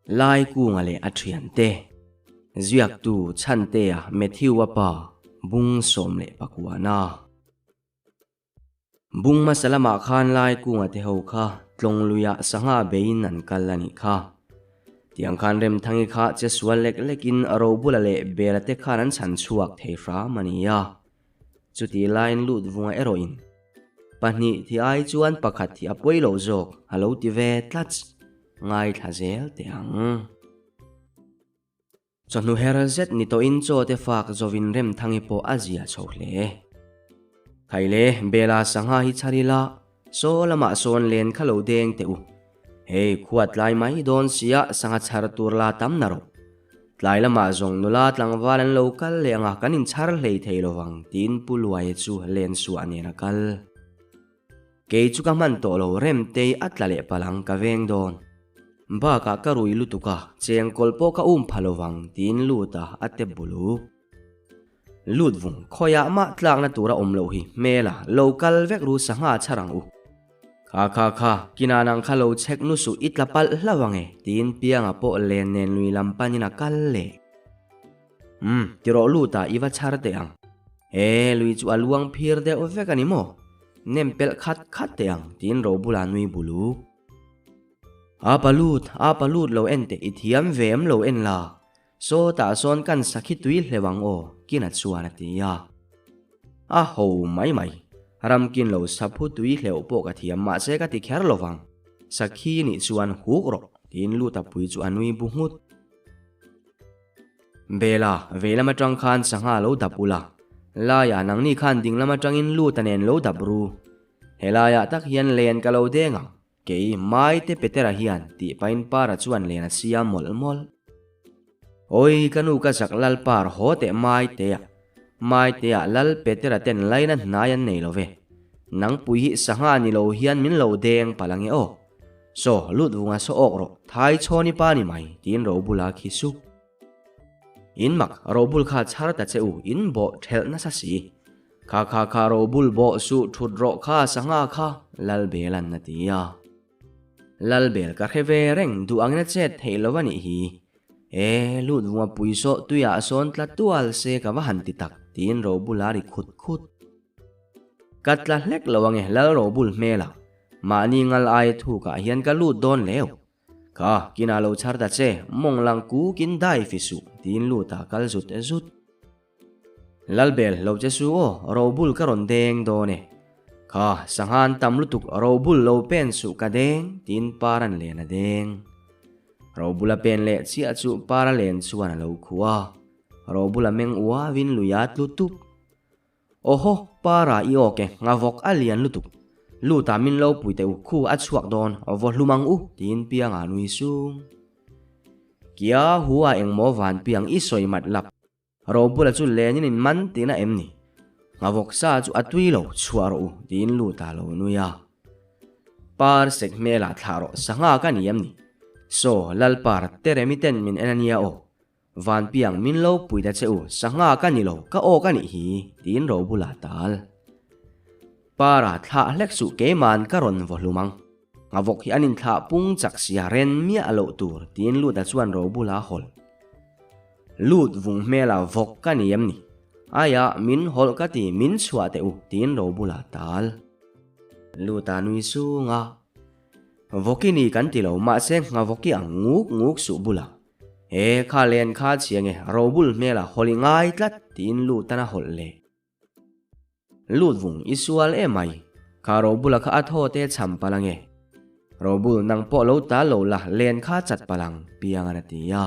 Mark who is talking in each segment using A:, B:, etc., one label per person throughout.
A: Laikunga leh a thiante, ziaktu Chhantea Matthew-a pa bung 19 na. Bung hmasa lamah khan Laikunga te ho kha tlawng luiah sangha beiin an kal a nih kha. Tiang khan Remthangi kha che sual lek lekin Robula leh Bela te khan an chhan chhuak thei hram a ni a. Chutih laiin lut vunga erawhin pahnih thi ai chuan pakhat hi a pawi lo zawk a lo ti ve tlats. Ngaithla zel teh ang. Chawhnu her zet ni tawhin chaw te fak zawin Remthangi pawh a zia chho hle. Khaile, Bela sangha hi chhar ila, saw lamah sawn len kha lo deng teh u. Hei, khua tlai mai dawn sia sangha chhar tur la tam na rawh. Tlai lamah zawng nula tlangval an lo kal leh anga kan inchhar hlei thei lovang tiin Pu Luaia chu len suah nen a kal. Kei chu ka hman tawh lo Remtei a tla leh palh ang ka veng dawn. Bakah ka rui lutuk a, chengkawl pawh ka um pha lovang tiin lut a a tep buluk. Lut vung, khawiah mah tlakna tur a awm loh hi hmela lo kal vek ru sangha chhar ang u. Kha kha kha, kinah nang kha lo chhek nu suh i tla palh hlauh ang e tiin Pianga pawh len nen lui lam panin a kal leh. Umm, ti rawh lut a i va chhar teh ang. E, lui chu a luang phir deuh vek a ni maw? Nem pelh khat khat teh ang tiin Robula nui buluk. A pa lut, a pa lut lo en teh i thiam ve em lo en la. Saw tah sawn kan sakhi tui hleuh ang aw, Kina chuan a ti a. A ho mai mai. Ramkin lo saphu tui hleuh pawh ka thiam mahse ka ti kher lo vang. Sakhi nih chuan huk rawh, tiin Luta pui chu a nui bu nghut. Bela, vei lam atang khan sangha lo dap ula. Laiah nangni khan ding lam atangin Luta nen lo dap ru. Helaiah tak hian len ka lo deng ang. Kei, Maite Petera hian tih pahin Para chuan len a siam mawlh mawlh. Awi, ka nu ka zak lal par haw teh Maitea. Maitea lal Petera ten laina hnai an nei lo ve. Nangpui hi sangha ni lo hian min lo deng palh ange aw. Saw, lut vunga saw awk rawh, thai chhawni pa ni mai, tiin Robula khi sup. In mak, Robul kha chhar ta che u, in bawh thelh nasa si. Kha kha kha Robul bawh suh thut rawh kha sangha kha, Lalbelan a ti a. Lalbel ka hre ve reng duh angin a chet theih lo a nih hi. E, lut vunga pui sawh tuiah sawn tla tual se ka va han ti tak, tiin Robula ri khut khut. Ka tla hlek lo ange Lal Robul hmelah, mahni ngal aia thukah hian ka lut dawn leu. Ka, kinah lo chhar ta che, mawng lang kukin dai fi suh, tiin lut a kal zut zut. Lalbel, lo che su aw, Robul ka rawn deng dawn e. Kha, sanghan tam lutuk Robul lo pen suh ka deng, tiin Paran len a deng. Robula pen leh chiah chu Para len chuan a lo khuh a. Robula meng uavin lui a tlu tup. Awhaw, Para i awk e, ngavawk a lian lutuk. Luta min lo pui teh u, khu a chhuak dawn, vaw hlum ang u, tiin Pianga nui sung. Kia hua engmaw van Piang i sawi mat lap. Robula chu lenin in man tihna em ni? Nghavawk sa chu a tui lo, chhuah rawh u, tiin lut a lo nui a. Par sek hmelah thlah rawh, sangha ka ni em ni? Saw, Lalpar, Teremi ten min en a nia aw. Vanpiang, min lo pui ta che u, sangha ka ni lo, ka aw ka nih hi, tiin Robula tal. Para thlah hlek suh keiman ka rawn vaw hlum ang. Nghavawk hi an inthlah pung chak sia ren miah loh tur, tiin Luta chuan Robula hawlh. Lut vung hmela vawk ka ni em ni? Aia, min hawlh ka ti, min chhuah teh u, tiin Robula tal. Luta nui sung a. Vawki ni kan ti lo, mahse nghavawki ang nguk nguk suh bula. He, kha len kha chhia nge, Robul hmela hawlh i ngai tlat, tiin Lutan a hawlh leh. Lut vung i sual em mai. Kha Robula kha a thaw te chham palh ange. Robul nang pawh lo ta lo la len kha chat palh ang, Piangan a ti a.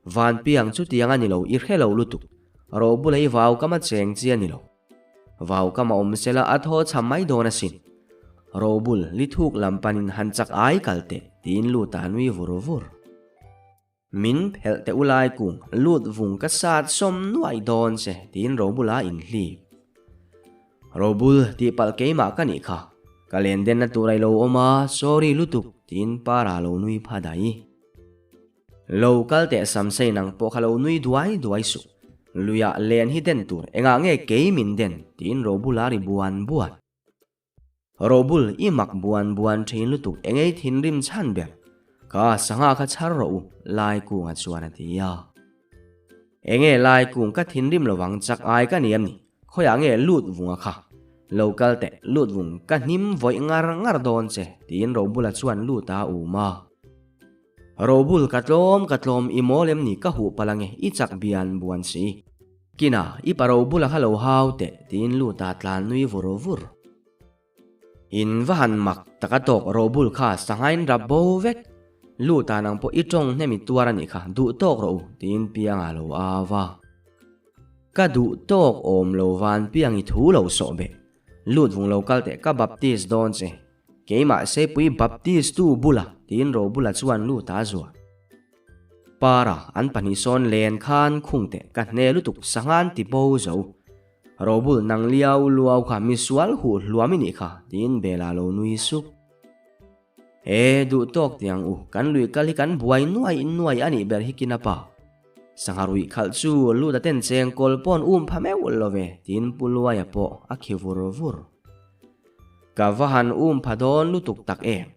A: Van Piang chutiang a ni lo i hre lo lutuk. Robula i vau kam a cheng chi a ni lo. Vau kam a awm sela a thaw chham mai dawn asin. Robul li thuk lam panin han chak ai kal teh, tiin Luta nui vur vur. Min phelh teh u lai kung lut vung ka sat sawm nuai dawn che tiin Robula inhlip. Robul tih palh keimah ka nih kha, ka len denna tur a ilo awm a, sorry lutuk tiin Para lo nui pha dai. Lo kal teh Samsei nang pawh kha lo nui duai duai suh, luiah len hi den tur engah nge kei min den tiin Robula ri buan buan. Robul i mak buan buan thin lutuk engei thinrim chhan ber. Kha sangha kha chhar rawh u, Laikunga chuan a ti a. Enge Laikung ka thinrim lovang chak ai ka ni em ni? Khawiah nge lut vunga kha? Lo kal teh, lut vung ka hnim vawih ngar ngar dawn che, tiin Robula chuan lut a um a. Robul ka tlawm ka tlawm i mawl em ni ka huh palh ange i chak bian buan si. Kina i pa Robula kha lo hau teh, tiin lut a tlan nui vur vur. In va han mak tak a tawk Robul kha sanghain rap bo vek. Luta nang pawh i tawng hnem i tuar a nih kha, duh tawk rawh u, tiin Pianga lo au a. Ka duh tawk awm lo van Piang i thu lo sawh beh. Lut vung lo kal teh ka baptist dawn che. Keimah Seipui baptist tu bula, tiin Robula chuan Luta a zuah. Para, an pahnih sawn len khan khung teh ka hne lutuk sanghan ti bo zo. Robul nang liau luau kha misual huh hluam i nih kha, tiin Bela lo nui sup. E, duh tawk ti ang u, kan lui kal hi kan buai nuai nuai a nih ber hi kina pa. Sangha ruih khalh chu lut a ten cheng kawl pawn um pha meuh lo ve, tiin Pu Luaia pawh a khi vur vur. Ka va han um pha dawn lutuk tak em,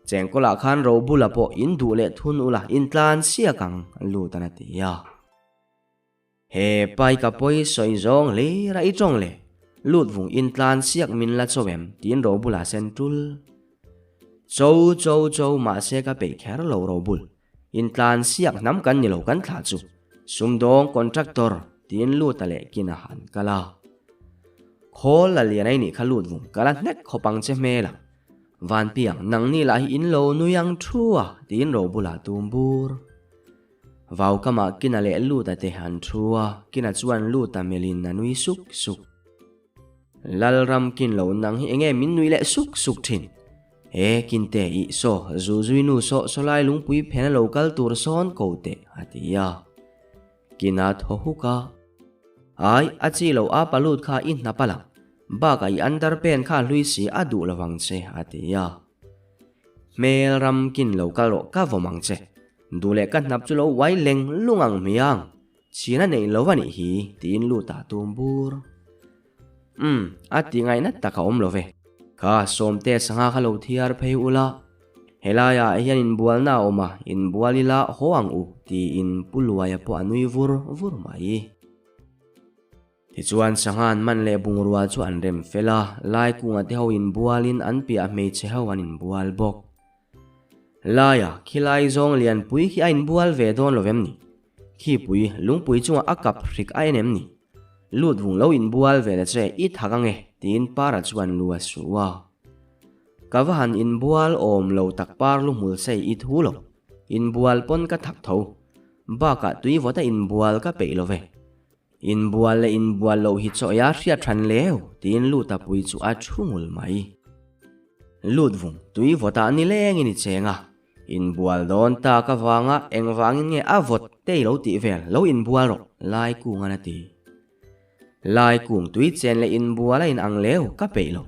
A: chengkawlah khan Robula pawh in duh leh thun ula in tlan siak ang, lut an a ti a. He pai ka pawi sawi zawng hlir a i tawng le, lut vung in tlan siak min la cho em tiin Robula sen tul. Cho cho cho mahse ka peih kher lo Robul, in tlan siak hnam kan ni lo kan thlah chu, sumdawng contractor tiin lut a leh kin a han kal a. Khawl la lian ai nih kha lut vung ka la hnek khawp ang che hmel ang. Vanpiang nangni lah hi in lo nui ang thu a tiin Robula tum bur. Vau kamah Kina leh Luta te an thu a, Kina chuan Luta melhin a nui suk suk. Lalram kin lo nang hi enge min nui leh suk suk thin? He Kinte ih saw, Zuzui nu saw sawlai lungpui phen a lo kal tur sawn ko teh, a ti a. Kina thaw huk a. Ai, a chi lo a pa Lut kha i hnap a lang. Bakah i underpant kha hlui si a duh lovang che, a ti a. Hmel ram kin lo kal rawh ka vawm ang che. Duh leh ka hnap chu lo uai leng lung ang hmiang, chhin a neih lo a nih hi, tiin lut ah tum bur. Umm, a ti ngaihna tak a awm lo ve. Kha Sawmte sangha kha lo thiar phei ula, helaiah hian inbualna a awm a, inbual ila haw ang u, tiin Pu Luaia pawh a nui vur vur mai. Tichuan sangha an man leh bungrua chu an rem fel a, Laikunga te ho inbualin an piah hmeichhe ho an inbual bawk. Laia, khilai zawng lianpui khi a inbual ve dawn lo vem ni? Khipui, lungpui chungah a kap hrik a en em ni? Lut vung lo inbual ve la che, i thak ange, tiin Para chuan lu a su a. Ka va han inbual awm lo tak par lu hmul sei i thu lo, inbual pawn ka thak tho. Bakah tui vawta inbual ka peih lo ve. Inbual leh inbual loh hi chaw a hriat hran leu, tiin Luta pui chu a thu ngul mai. Lut vung, tui vawtah ni lengin i cheng a, inbual dawn tak avanga engvangin nge a vawt te i lo tih vel, lo inbual rawh, Laikungan a ti. Laikung tui chen leh inbual a inang leu, ka peih lo.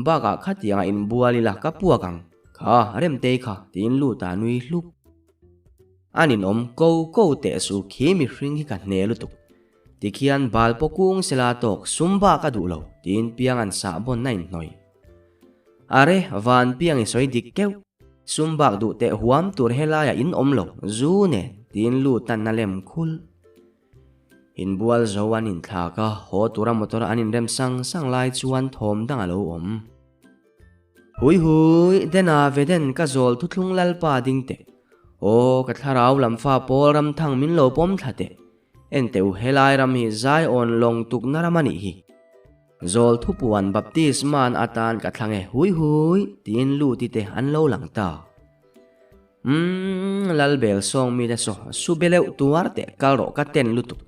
A: Bakah khatianga inbual ila ka puak ang, kha, Remtei kha, tiin Luta nui hluk. A ninawm ko ko teh su khi mihring hi ka hne lutuk. Tikhian bal pawh kung sela tawk sum bak a duh lo tiin piang an sah bawn a inhnawih. Are, van piang i sawi dik keuh. Sum bak duh teh huam tur helaiah in awm lo, zu nen tiin lut an a lem khul. Inbual zo an inthlak a, haw tura motor an inrem sang sang lai chuan thawm dang a lo awm. Hui hui, Dena Veden ka zawl thuthlung Lalpa ding teh. Aw, ka thlarau lam fa pawl ram thang min lo pawm thla teh. Enteh u, helai ram hi Zion lawng tukna ram a nih hi. Zawl thupuan baptisman atan ka thlang e, hui hui, tiin luti te an lo lang ta. Umm, Lalbel sawng mite saw, su be leuh tuar teh kal rawh ka ten lutuk.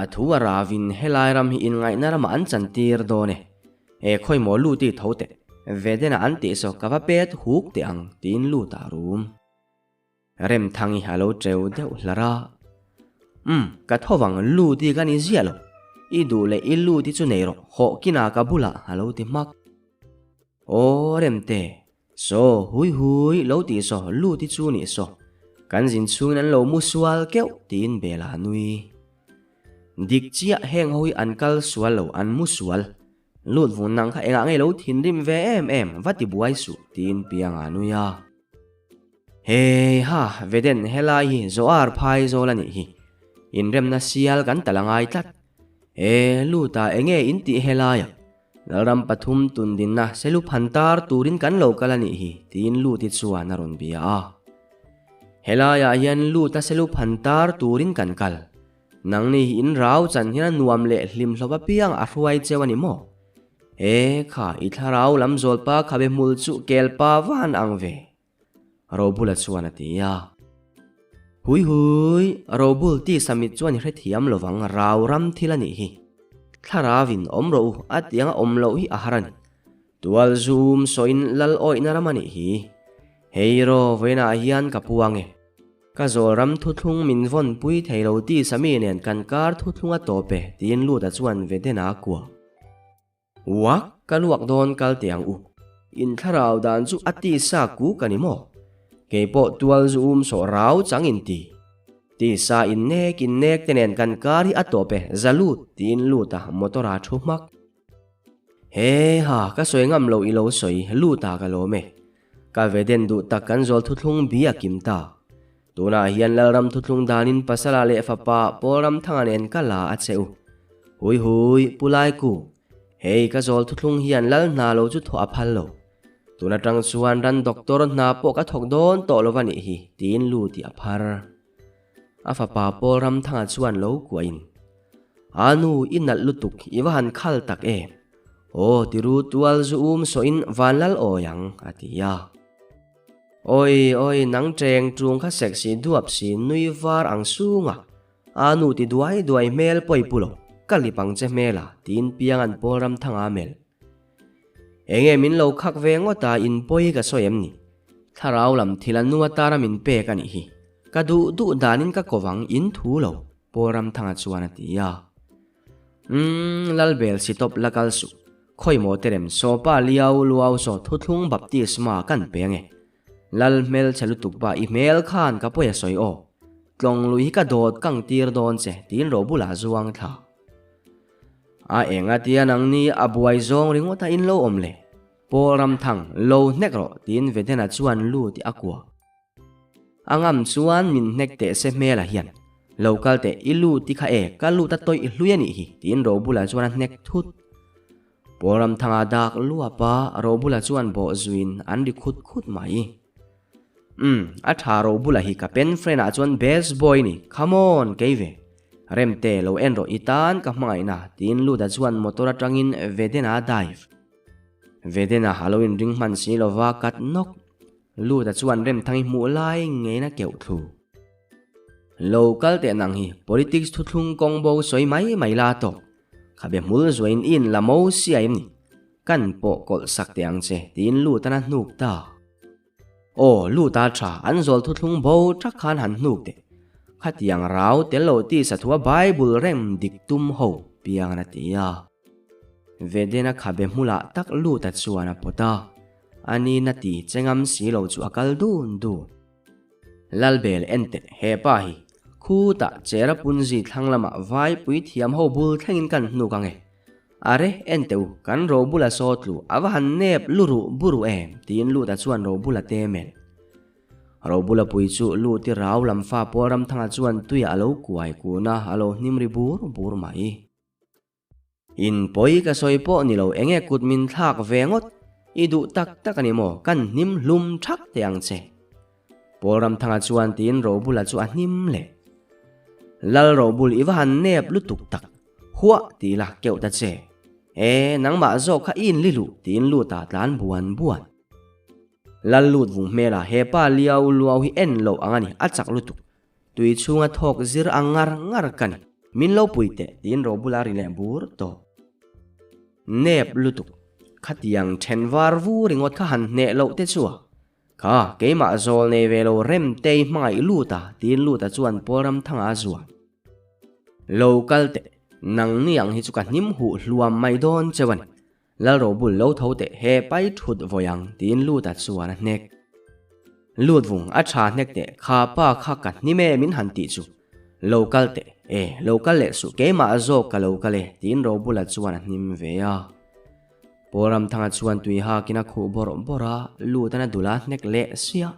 A: A thu a ravin helai ram hi inngaihna ramah an chantir dawn e. E khawi maw lut i tho teh, Vedena an tih saw ka va pet huk teh ang tiin lut ah rum. Remthangi a lo teu deuh hlar a. Umm, ka tho vang lut i ka ni ziah lo. I duh leh i lut i chu nei rawh, hawh kinah ka bulah a lo ti hmak. Aw Remte, saw hui hui lo tih saw lut i chu nih saw, kan zin chhungin an lo mu sual keuh tiin Bela a nui. Dik chiah heng ho hi an kal sual lo, an mu sual. Lut vun nang kha engah nge lo thinrim ve em em, va ti buai suh, tiin Pianga a nui a. Hei ha, Veden helai hi Zoar phai zawl a nih hi. Inremna sial kan tal a ngai tlat. E, Luta enge in tih helaiah? Lalram pathum tundinna selu phan tar turin kan lo kal a nih hi, tiin Luti chuan a rawn bia a. Helaiah hian Luta selu phan tar turin kan kal. Nangni hi in rau chan hian a nuam leh hlim hlawp apiang a hruai cheu a ni maw? E kha, i thlarau lam zawlpa khabe hmul chu kelpa van ang ve. Robula chuan a ti a. Hui hui, Robul ti samit chuan i hrethiam lovang rau ram thil a nih hi. Thlarauin awm rawh u a tiang a awm loh hi a har a ni. Tual zum sawiin lal awihna ram a nih hi. Hei raw vawiinah hian ka puang e. Ka zawl ram thuthlung min vawn pui thei lo ti sami nen kan kar thuthlung a tawp e tiin Luta chuan Vedena a kuah. Uak, ka luak dawn kal teh ang u. In thlarau dan chu a tisa kuk a ni maw? Kei pawh tual zu um sawh rau chang in ti. Tisa in nek in nek te nen kan kar hi a tawp e, za lut tiin lut a motor a thu hmak. He ha, ka sawi ngam lo i lo sawi, lut a ka lawm e. Ka ve den duh tak kan zawl thuthlung bi a kim ta. Tunah hian Lalram thuthlung danin Pasala leh fapa Pawlramthanga nen ka la a che u. Hui hui, Pu Laiku, hei ka zawl thuthlung hian Lal hna lo chu thawh a phal lo. Tun atang chuan ran doctor hna pawh ka thawk dawn tawh lo va nih hi, tiin lu tih a phar. A fapa Pawlramthanga chuan lo kuahin, A nu, i nalh lutuk, i va han khal tak em? Aw, tiru tual zu um sawhin Vanlal awi ang, a ti a. Awi awi nang cheng tung kha sek si duap si nui var ang sung a, a nu ti duai duai hmel pawi pu lo, ka lip ang che hmel a, tiin piang an pawl ram thang a mel. Enge min lo khak ve ngawt a in pawi ka sawi em ni? Thlarau lam thil a nu atara min pek a nih hi. Ka duh duh danin ka kovang in thu lo, pawl ram thanga chuan a ti a. Umm, Lalbel si tawp la kal suh. Khawi maw terem sawpa liau luau saw thuthlung baptisma kan pe ange. Lal hmel chhe lutuk pa i hmel khan ka pawi a sawi aw. Tlawng lui hi ka dawt kang tir dawn che tiin ro bulah zuang thla. A enga tia nangni a buai zawng ringawt a in lo awm le. Paul Ramthang, lo hnek rawh tiin Vedena chuan lut i a kuah. A ngam chuan min hnek teh se hmel ah hian, Lo kal teh, i lut i kha e, ka lut a tawih hlui a nih hi, tiin Robula chuan a hnek thut. Pawlramthanga dak luap a, Robula chuan bawh zuiin an ri khut khut mai. Umm, a tha Robula hi ka pen friend ah chuan best boy ni, come on, kei ve. Remte, lo en rawh i tan ka hmangaihna, tiin Luda chuan motor atangin Vedena a dive. Vedena a lo inring hman si lova kat nawk. Luta chuan Remthangi hmuh lai ngeiin a keuh thlu. Lo kal teh nang hi politics thuthlung kawng bo sawi mai mai la tawk. Khabe hmul zuain i in la mo sia em ni? Kan pawh kawlh sak teh ang che tiin Lutan a hnuk ta. Aw Luta tha an zawl thuthlung bo thak khan han hnuk teh. Khatiang rau tel lo ti sathua Bible rem dik tum ho piang a ti a. Vedena khabe hmulah tak Luta chuan a pawt a. A ni na ti che ngam si lo chu a kal dun dun. Lalbel en teh he pa hi, khutah chera punzi thlang lamah vai pui thiam ho bul thlengin kan hnuk ang e. Are en teh u, kan robula saw tlu a va han nep luruh buru em tiin Luta chuan robula te melh. Robula pui chu Luti rau lam fa pawl Ramthanga chuan tuiah a lo kuai kun a, a lo hnim ri bur bur mai. In pawi ka sawi pawh ni lo enge kut min thlak ve ngawt, i duh tak tak a ni maw kan hnim hlum thak teh ang che. Pawl Ramthanga chuan tiin Robula chu a hnim leh. Lal Robul i va han nep lutuk tak, huah ti la keuh ta che. E nangmah zawk kha i inli luh tiin lut ah tlan buan buan. Lal lut vung hmel ah hepa liau luau hi en loh ang a ni a chak lutuk. Tui chhunga thawk zir ang ngar ngar ka ni. Min lo pui teh tiin Robula ri leh bur tawh. Nep lutuk. Khatiang then var vu ringawt kha han hneh loh te chu a. Kha, keimah zawl nei ve lo rem tei hmangaih lut a tiin Luta chuan Pawlramthanga a zuan. Lo kal teh, nang ni ang hi chu ka hnim huh hluam mai dawn cheu a ni. Lal Robul lo tho teh he pai thut vawi ang tiin Luta chuan a hnek. Lut vung a tha hnek teh kha pa kha ka hnim e min han tih chu. Lo kal teh e lo kal leh suh keimah zawk ka lo kal e tiin Robula chuan a hnim ve a. Pawlramthanga chuan tui hakin a khuh bawrh bawrh a, Lutan a dul a hnek leh siah.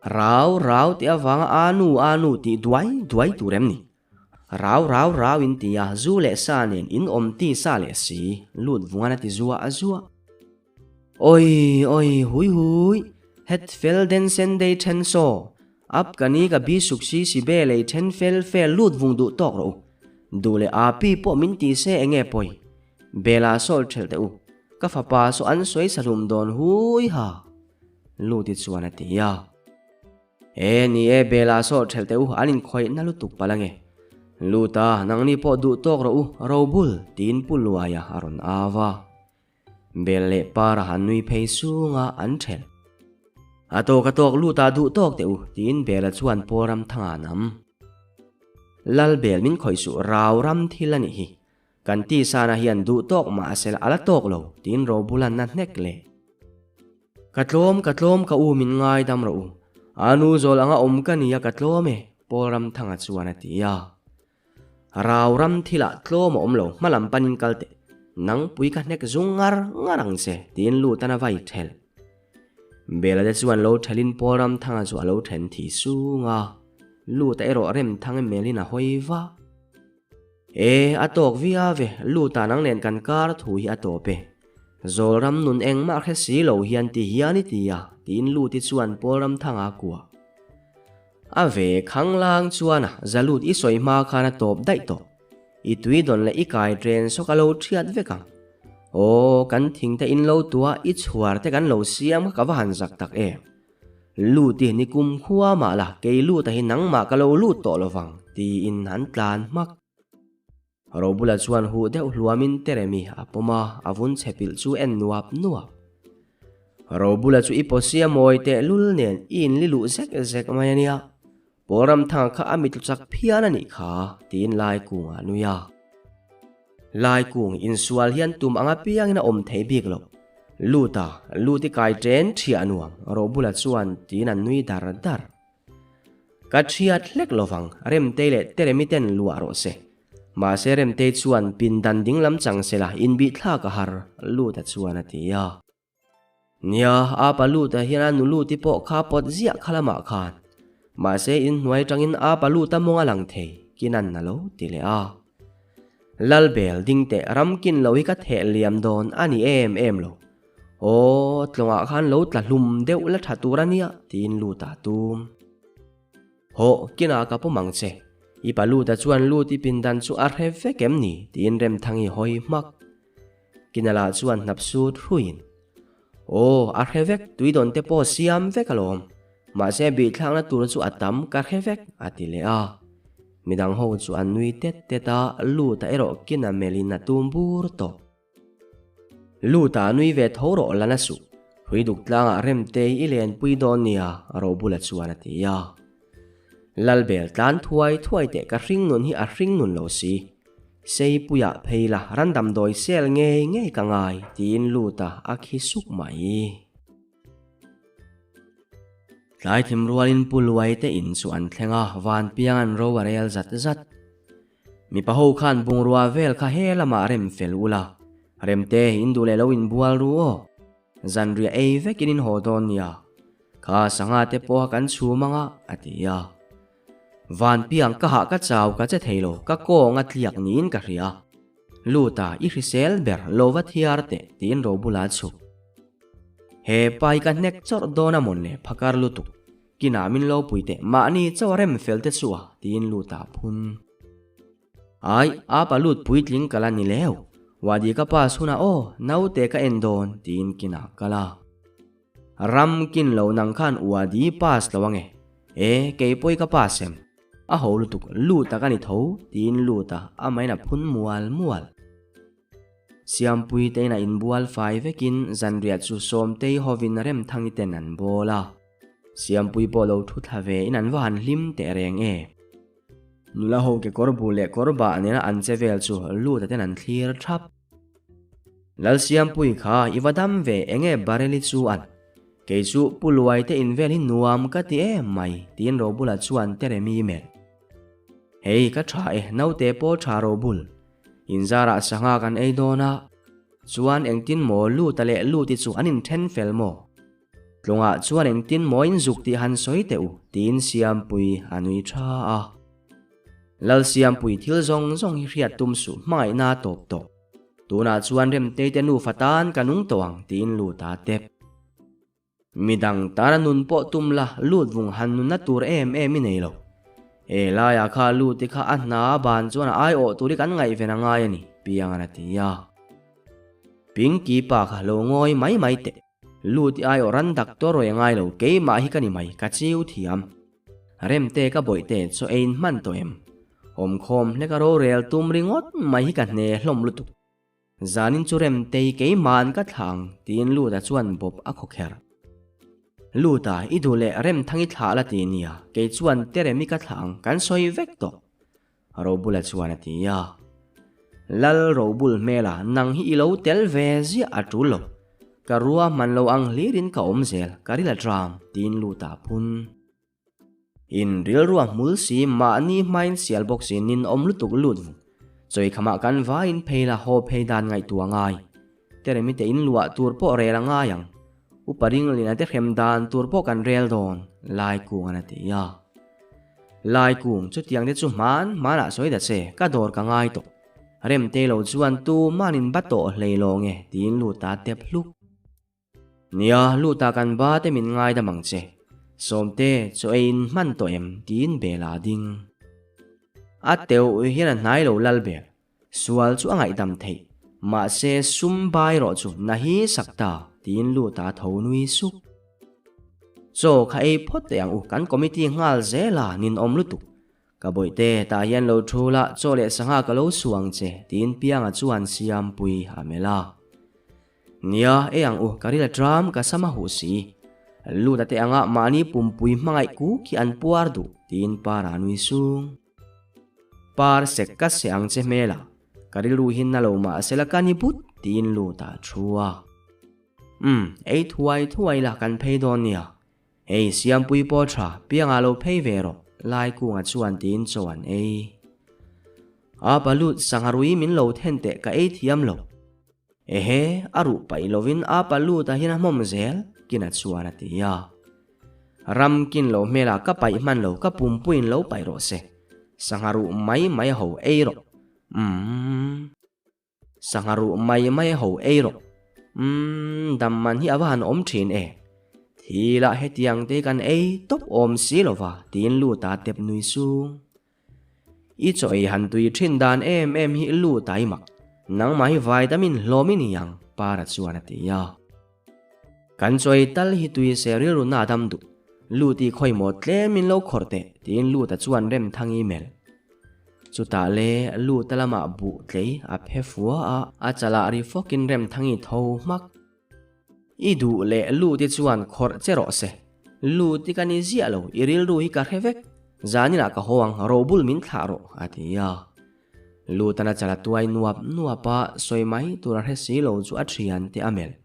A: Rau rau tih avanga a nu a nu tih duai duai tur em ni? Rau rau rau in ti a, zu leh sa nen in awm ti sa leh si, lut vungan a ti zuah zuah. Oi oi hui hui, het fel den sen dei then saw, ap ka ni ka bi suk si si be lei then fel fel lut vung duh tawk rawh u. Duh leh a pi pawh min ti se enge pawi? Bela sawl thelh teh u, ka fapa saw an sawi sahlum dawn hui ha. Luti chuan a ti a. E ni e, Bela saw thelh teh u, an inkhawih na lutuk palh ange. Luta, nangni pawh duh tawk rawh u, Robul, tiin Pu Luaia a rawn au a. Bel leh Para han nui phei sunga an thelh. A tawk a tawk, Luta duh tawk teh u, tiin Bela chuan Paul Ramthanga a nam. Lal Bel min khawih suh, rau ram thil a nih hi. Kan tisana hian duh tawk mah a sel a la tawk lo, tiin Robulan a hnek leh. Ka tlawm, ka tlawm ka u min ngaidam rawh u. A nu zawl anga awm ka nia ka tlawm e, Paul Ramthanga chuan a ti a. Rau ram thilah tlawm a awm lo, hma lam panin kal teh. Nang pui ka hnek zung ngar ngar ang che, tiin Lutan a vai thelh. Bela te chuan lo thelhin Paul Ramthanga chu a lo then thi sung a. Luta erawh Remthang emelin a hawi vah. E, a tawk viau ve, Luta nang nen kan kar thu hi a tawp e. Zawlram nun engmah hre si lo hian ti hian i ti a, tiin Luti chuan Pawlram thanga a kuah. A ve khanglang chuan a, Zalut i sawi hma khan a tawp daih tawh. I tui dawn leh i kai ṭen saw ka lo ṭhiat vek ang. Aw, kan thing te in lo tua i chhuar te kan lo siam kha ka va han zak tak em. Lut i ni kum khua mah la, kei lut a hi nangmah ka lo lut tawh lo vang, tiin an tlan hmak. Robula chuan huh deuh hluamin Teremi a pawm a, a vun chhe pilh chu en nuap nuap. Robula chu i pawsia mawi teh lul nen i inli luh zek zek mai a nia. Pawlramthanga kha a mitlu chak phian a nih kha, tiin Laikunga a nui a. Laikung insual hian tum ang apiangin a awm thei bik lo. Luta, lut i kai ṭen ṭhiah nuam, Robula chuan tiin a nui dar dar. Ka ṭhiat hlek lovang, Remtei leh Teremi ten luah rawh se. Mahse Remtei chuan pindan dinglam chang sela inbihthlak a har, Luta chuan a ti a. Nia, a pa lut ah hian a nu lut i pawh kha pawt ziah kha lamah khan. Mahse in hnuai tangin a pa lut a mawng a lang thei, kinan a lo ti leh a. Lalbel ding teh ram kin lo hi ka theh liam dawn a ni em em lo. Aw, tlawngah khan lo tla hlum deuh la tha tur a nia, tiin lut ah tum. Hawh, kinah ka pawm ang che. I pa lut a chuan lut i pindan chu a hre vek em ni? tiin Remthangi hawi hmak. Kinala chuan hnap sut hruiin, Aw, a hre vek, tuidawn te pawh siam vek alawm. Mahse bihthlakna tur chu a tam ka hre vek, a ti leh a. Midang ho chu an nui tet tet a, Luta erawh Kina melhin a tum bur tawh. Luta a nui ve tho rawh la na suh, Hruiduk tlangah Remtei i lenpui dawn nia, Robula chuan a ti a. Lalbel tlan thuai thuai teh ka hring nun hi a hring nun lo si. Seipuiah phei la ran damdawi sel ngei ngei ka ngai tiin lut a a khi suk mai. Tlai thim rualin Pu Luai te in chu an thleng a, Vanpiang an ro a rel zat zat. Mipa ho khan bungrua vel kha he lamah rem fel ula, Remte in duh leh lo inbual ru aw. Zanriah ei vekin in haw dawn nia, kha sangha te pawha kan chhum anga, a ti a. Vanpiang ka hah ka chau ka che thei lo, ka kawng a tliak niin ka hria. Luta, i hrisel ber, lo va thiar teh, tiin Robula a chhuk. He pa hi ka hnek chawrh dawn a mawn le, phakar lutuk. Kinah min lo pui teh, mahni chauh a rem fel te chu a, tiin Luta a phun. Ai, a pa lut puitling ka la ni leu. Wadi ka pass hunah aw, naute ka en dawn, tiin kinah kal a. Ram kin lo nang khan Wadi pass lo ange. E, kei pawhi ka pass em? A ho lutuk, lut a ka ni tho, tiin lut a, amahin a phun mual mual. Siampui te inah inbual fai vekin zanriah chu Sawmtei hovin Remthangi ten an bawl a. Siampui pawh lo thu thla ve in an va han hlim teh reng e. Nula ho ke kawr bu leh kawr bah nena an che vel chu Luta ten an thlir thap. Lalsiampui kha i va dam ve enge Bareli chu an. Kei chu Pu Luai te in vel hi nuam ka ti em mai tiin Robula chuan Teremi melh. Hei ka tha e naute pawh tha Robul. Inzarah sangha kan ei dawn a. Chuan engtin maw Luta leh Luti chu an inthen fel maw? Tlawngah chuan engtin maw in zuk tih han sawi teh u, tiin Siampuii a nui tha a. Lalsiampui thil zawng zawng hi hriat tum suh hmangaihna a tawp tawh. Tunah chuan Remtei te nufa tan ka nung tawh ang, tiin lut a tep. Midang tana nun pawh tum la lut vung han nunna tur em em i nei lo. He laiah kha lut i kha a hna a ban chuan a aiawh tur hi kan ngaihven a ngai a ni, Piangan a ti a. Pinky pa kha lo ngawi mai mai teh. Lut i aiawh ran doctor rawi a ngai lo, keimah hi ka ni mai, ka chiu thiam. Remte ka bawihte chaw eiin hman tawh em? Awmkhawm hlek a rorel tum ringawt mai hi ka hne hlawm lutuk. Zanin chu Remtei keima'n ka thlah ang tiin Luta chuan bawp a khaw kher. Luta, i duh leh Remthangi thlah la ti nia, kei chuan Teremi ka thlah ang, kan sawi vek tawh. Robula chuan a ti a. Lal Robul hmela nang hi i lo tel ve ziah a tul lo. Ka rua hman lo ang hlirin ka awm zel, ka ril a tram, tiin Luta a phun. In rilru a hmul si, mahni hmain sial bawk si nin awm lutuk lut vung. Chawikhamah kan vaiin phei la haw phei dan ngaihtuah ngai. Teremi te in luah tur pawh rel a ngai ang. Upa Ringlina te hrem dan tur pawh kan rel dawn, Laikungan a ti a. Laikung, chutiang te chu hman hmanah sawi ta che, ka dawr ka ngai tawh. Remte lo chuan tu manin ba tawh hlei lawng e, tiin lut a tep hluk. Nia, luta kan ba te min ngaidam ang che. Sawmte, chaw ei in hman tawh em? tiin bel a ding. A teuh hian a hnai lo lal ber. Sual chu a ngaihdam theih. Mahse, sum bai rawh chu na hi sak ta, tiin luta tho nui suk. Chaw kha ei phawt teh ang u, kan committee nghal zel a, ninawm lutuk. Ka bawihte, tah hian lo thu la, chaw leh sangha ka lo suang che, tiin Pianga chuan Siampui a melh a. Nia, ei ang u, ka ril a tram, ka sam a huh si. Lut a te anga mahni pumpui hmangaih kuk hi an puar duh, tiin Par a nui sung. Par sek ka seh ang che hmel a, ka rilru hi na lo mah sela ka ni but, tiin Lut a thu a. Umm, ei thuai thuai la kan phei dawn nia. Hei, Siampui pawh tha, piangah lo phei ve rawh, Laikunga chuan tiin chaw an ei. A palut sangha rui min lo then teh ka ei thiam lo. Ehe, a ruh paih lovin a pa lut a hian a hmawm zel, Kina chuan a ti a. Ram kin lo hmelah ka paih hman lo, ka pumpuiin lo paih rawh se. Sangha ruh mai mai ho ei rawh. Umm. Sangha ruh mai mai ho ei rawh. Umm, dam man hi a va han awm thin e. Thilah hetiang te kan ei tawp awm si lova, tiin Luta tep nui sung. I chaw ei han tui thin dan em em hi lu tai mak. Nangmah hi vitamin hlawm i ni ang, Para chuan a ti a. Kan chaw ei tal hi tui se rilru na dam duh. Lu ti khawi maw tlem in lo khawrh teh, tiin Luta chuan Remthangi melh. Chutah le Luta lamah buh tlei a phe fua a, a chalah ri fawkin Remthangi tho hmak. I duh leh Luti chuan khawrh che rawh se. Luti ka ni ziah lo, i rilru hi ka hre vek. Zaninah ka haw ang, robul min thlah rawh, a ti a. Lutana chala tuai nuap nuap a, sawi mai tur a hre si lo chu a thiante a melh.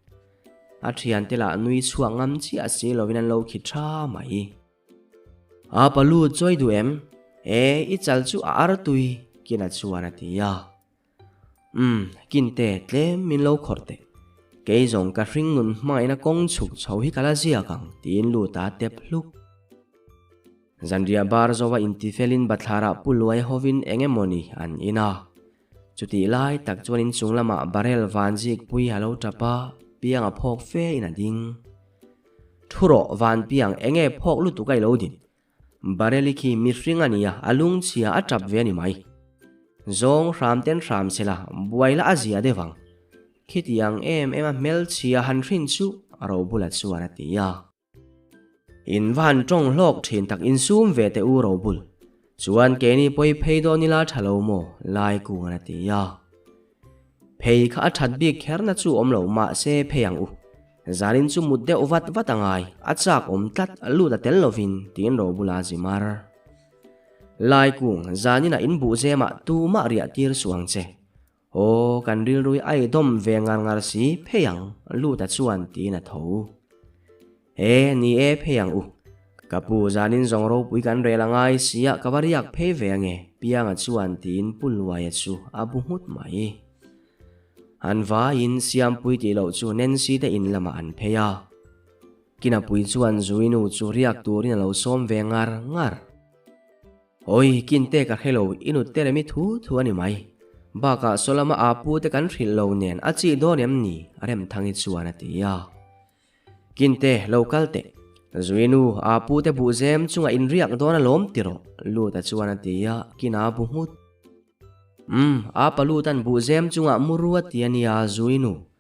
A: A thiante lah nui chhuak ngam chiah si lovin an lo khi tha mai. A pa Lut chawi duh em? E, i chal chu a ar tui, Kina chuan a ti a. Umm, kinte tlem min lo khawrh teh. Kei zawng ka hring nun hmangaihna kawng chhuk chho hi ka la ziak ang, tiin lut a tep hluk. Zanriah bar zova intifelin bathlarah pu luai hovin eng emawni an in a. Chutih lai tak chuan inchung lamah barrel van zik pui a lo tap a, piang a phawk fe in a ding. Thu rawh van piang enge phawk lutuk a i lo din? Bareli khi mihring a nia, a lungchhia a tap ve a ni mai. Zawng hram ten hram se la, buai la a zia deuh ang. Khitiang em em a hmelchhia han hrin chu Robula chuan a ti a. In va han tawng hlawk thin tak insum ve teh u Robul. Chuan keini pawi phei dawn ila tha lo maw? Lai kungan a ti a. Phei kha a that bik kher na chu awm lo mahse phei ang u. Zanin chu mut deuh vat vat a ngai, a chak awm tlat lut a tel lovin tiin Robula zimar. Laikung, zaninah in buh zemah tumah riah tir suh ang che. Aw, kan rilrui a idawm ve ngar ngar si, phei ang, lut a chuan tiin a tho. E, ni e, phei ang u. Ka pu, zanin zawng ropui kan rel a ngai sia, ka va riak phei ve ange, Pianga chuan tiin Pu Luaia chu a bu nghut mai. An vaiin Siampui tih loh chu Nancy te in lamah an phei a. Kinapui chuan Zuinu chu riak turin a lo sawm ve ngar ngar. Awi, Kinte ka hre lo, i nut te remi thu thu a ni mai. Bakah Solama a pu te kan hrilh lo nen a chih dawn em ni? Remthangi chuan a ti a. Kinte, lo kal teh. Zuinu, a pu te buhzem chungah in riak dawn alawm ti rawh, Luta chuan a ti a, Kina bu nghut. Umm, a pa Lutan buhzem chungah mu ru a ti a nia, Zuinu.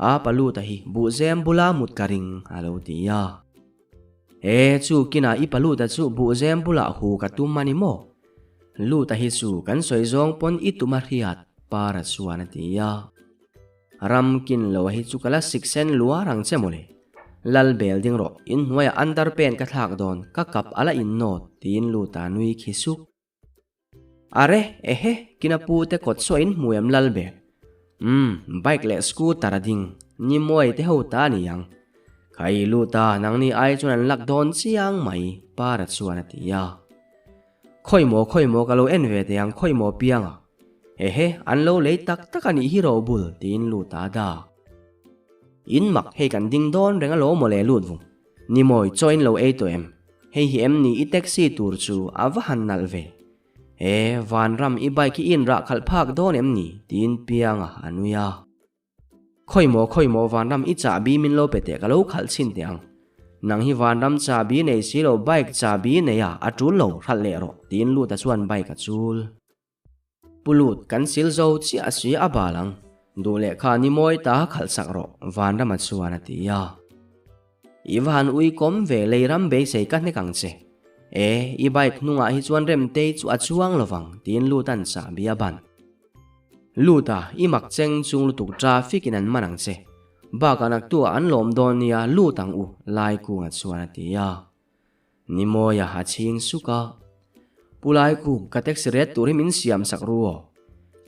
A: A paluta hi buhzem bula mut ka ring a lo ti a. E, chu kinah i paluta chu buhzem bulah hu ka tum a ni maw? Luta hi chu kan sawi zawng pawn i tum a hriat, Para chuan a ti a. Ram kin lo hi chu ka la sik sen luar ang che mawle. Lal bel ding rawh, inhnuaiah underpant ka thlak dawn, ka kap a la innawt, tiin Luta nui khi suk. Are, ehe, kina pu te kawt saw in hmu em lal ber? Umm, bike leh scooter a ding, ni mawi te ho ta a ni ang. Khai lut a, nangni ai chuan an lak dawn chiang mai, Para chuan a ti a. Khawi maw, khawi maw ka lo en ve teh ang, khawi maw piang a. Ehe, an lo lei tak tak a nih hi robul, tiin lut a dak. In mak, hei kan ding dawn reng alawm mawle lut vung. Ni mawi, chaw in lo ei tawh em? Hei hi em ni i taxi tur chu a va han nalh ve. E, Vanram i bike hi i inrah khalh phak dawn em ni? tiin Pianga a nui a. Khawi maw, khawi maw Vanram i chahbi min lo pe teh ka lo khalh chhin teh ang. Nang hi Vanram chahbi nei si lo bike chahbi nei a, a tul lo, hralh leh rawh, tiin Luta chuan bike a chul. Pu Lut, kan sil zo chiah si a bal ang. Duh leh kha ni mawi ta khalh sak rawh, Vanrama chuan a ti a. I va han ui kawm ve lei ram beisei ka hnek ang che. E, i bike hnungah hi chuan Remtei chu a chuang lovang, tiin Lutan chahbi a ban. Luta, i mak cheng chung lutuk traffic in an man ang che. Bakah naktuah an lawm dawn nia lut ang u, Laikunga chuan a ti a. Ni mawia a chhing suk a. Pu Laiku, ka taxi ret tur hi min siam sak ru aw.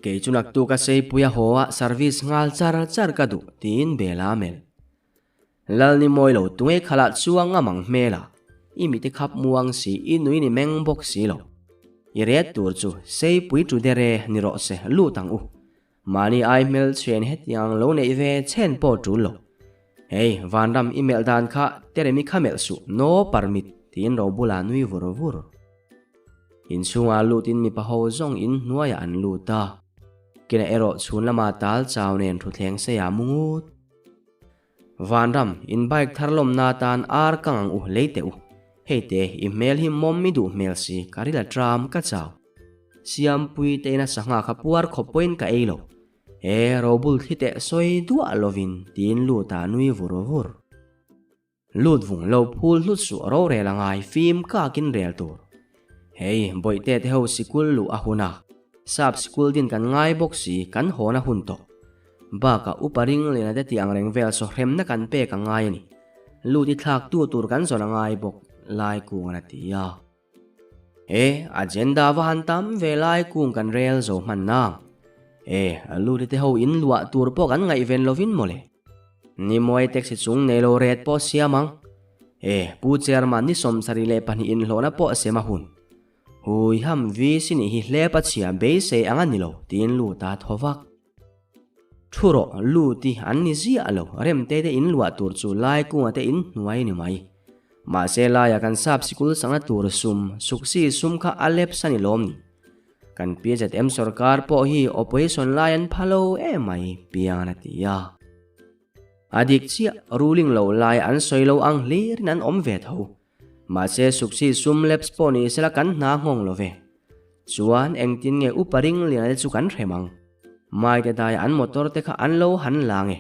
A: Kei chu naktuk a seipui a haw a service nghal char char ka duh, tiin Bela a melh. Lal ni mawi lo tunge khalah chuang ngam ang hmel a, i mite khap muang si i nui ni meng bawk si lo. I ret tur chu seipui tu dere ni rawh se lut ang u. Mahni ai hmel chhen hetiang lo neih ve chhen pawh tul lo. Hei, Vanram i melh dan kha Teremi kha melh suh, no permit, tiin Robula nui vur vur. Inchhungah lutin mipa ho zawng in hnuaiah an lut a. Kina erawh chhun lama tal chau nen thutthleng seiah mu ngut. Vanram, in bike thar lawmna atan ar ka ngang u lei teh u. Hei te, i hmel hi mawm i duh hmel si, ka ril a tram, ka chau. Siampui te ina sangha kha puar khawp pawhin ka ei lo. E, robul thli teh sawi duah lovin, tiin lut a nui vur vur. Lut vung lo phul hlut suh rorel a ngai fim kakin rel tur. Hei, bawihte te ho sikul luh a hun a, sap sikul din kan ngai bawk si, kan hawn a hun tawh. Bakah upa ring lena te tih ang reng vel saw hremna kan pek a ngai a ni. Lut i thlak tu tur kan zawn a ngai bawk, Laikungan a ti a. E, agenda va han tam ve Laikung kan rel zo hman nang. E, lut i te ho in luah tur pawh kan ngaihven lovin mawle. Ni mawi taxi chung nei lo ret pawh siam ang. E, Pu Chairman ni 72 inhlawhna pawh sem a hun. Hui ham VC nih hi hlep a chhia beisei ang a ni lo, tiin lut a thaw vak. Thu rawh, lut i an ni ziah lo, remte te in luah tur chu lai kunga te in hnuai ni mai. Mahse laia kan sap sikul sangna tur sum, suksi sum kha a lepsa ni lawm ni. Kan PZM sorkar pawh hi opposition lai an pha lo emai, Pian a ti a. A dik chiah, ruling lo lai an sawi lo ang hlirin an awm ve tho. Mahse suksi sum lapse pawh ni sela kan hna nghawng lo ve. Chuan engtin nge upa ring liana te chu kan hrem ang. Maite dai an motor te kha an lo han la nge.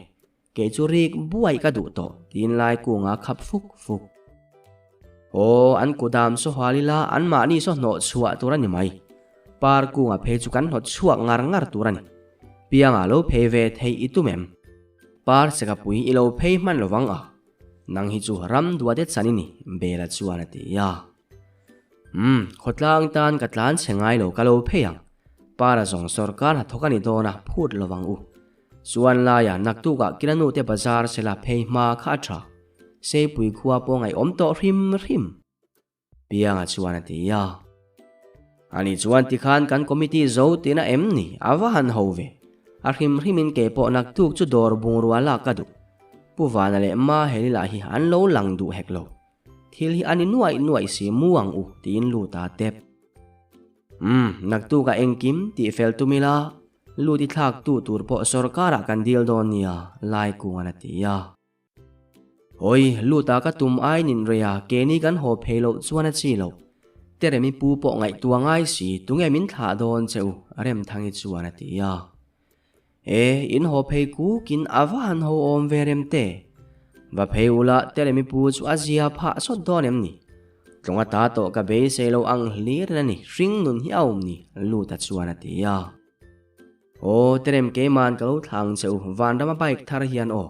A: Kei chu rik buai ka duh tawh, tiin lai kunga khap fuk fuk. Aw, an kudam saw hual ila anmahni saw hnawh chhuah tur a ni mai. Par kunga phei chu kan hnawt chhuak ngar ngar tur a ni. Pianga lo phei ve thei i tum em? Par sekapui i lo phei hman lo vang a. Nang hi chu ram dua det chan i ni, Bela chuan a ti a. Umm, khawtlang tan ka tlan chhe ngai lo ka lo phei ang. Para zawng sawrkar hnathawk a ni dawn a, phut lo vang u. Chuan laia naktukah Kilanu te bazar sela phei hma kha a tha. Seipui khua pawh ngaihawm tawh hrim hrim. Pianga chuan a ti a. Ani chuan tikhan kan committee zo tina em ni a va han ho ve. A hrim hrimin kei pawh naktuk chu dawr bungrua lak ka duh. Pu Vana leh Maheli lah hi an lo lang duh hek lo. Thil hi a ni nuaih nuaih si mu ang u tiin lut a tep. Umm, naktukah engkim tih fel tum ila, lut i thlak tu tur pawh sawrkarah kan dil dawn nia, Laikungan a ti a. Hawi, luta ka tum ai nin rei a, keini kan haw phei loh chuan a chi loh. Teremi pu pawh ngaihtuah ngai si, tunge min thlah dawn che u, Remthangi chuan a ti a. E, in haw phei kukin a va han ho awm ve Remte. Va phei ula Teremi pu chu a zia phah sawt dawn em ni? Tlawnga ta tawh ka beisei lo ang hlir in a ni, hring nun hi a awm ni, luta chuan a ti a. Aw Terem keiman ka lo thlang che u vanrama bike thar hian aw.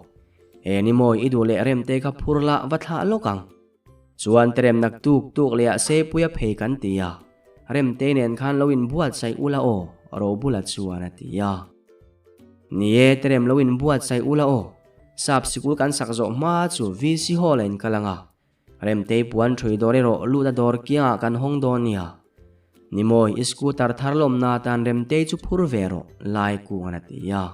A: He ni mawi i duh leh rem te kha phur la va thlah lawk ang. Chuan Terem nak tuk tuk leh ah Seipuia phei kan ti a, rem te nen khan lo in buatsaih ula aw Robula chuan a ti a. Ni e Terem lo in buatsaih ula aw, sap sikul kan sak zawh hma chu VC Hall ah in kal ang a, Remtei puan ṭhui dawr erawh lut a dawr kiangah kan hawng dawn nia. Nimawi, i scooter thar lawmna atan Remtei chu phur ve rawh, Laikunga'n a ti a.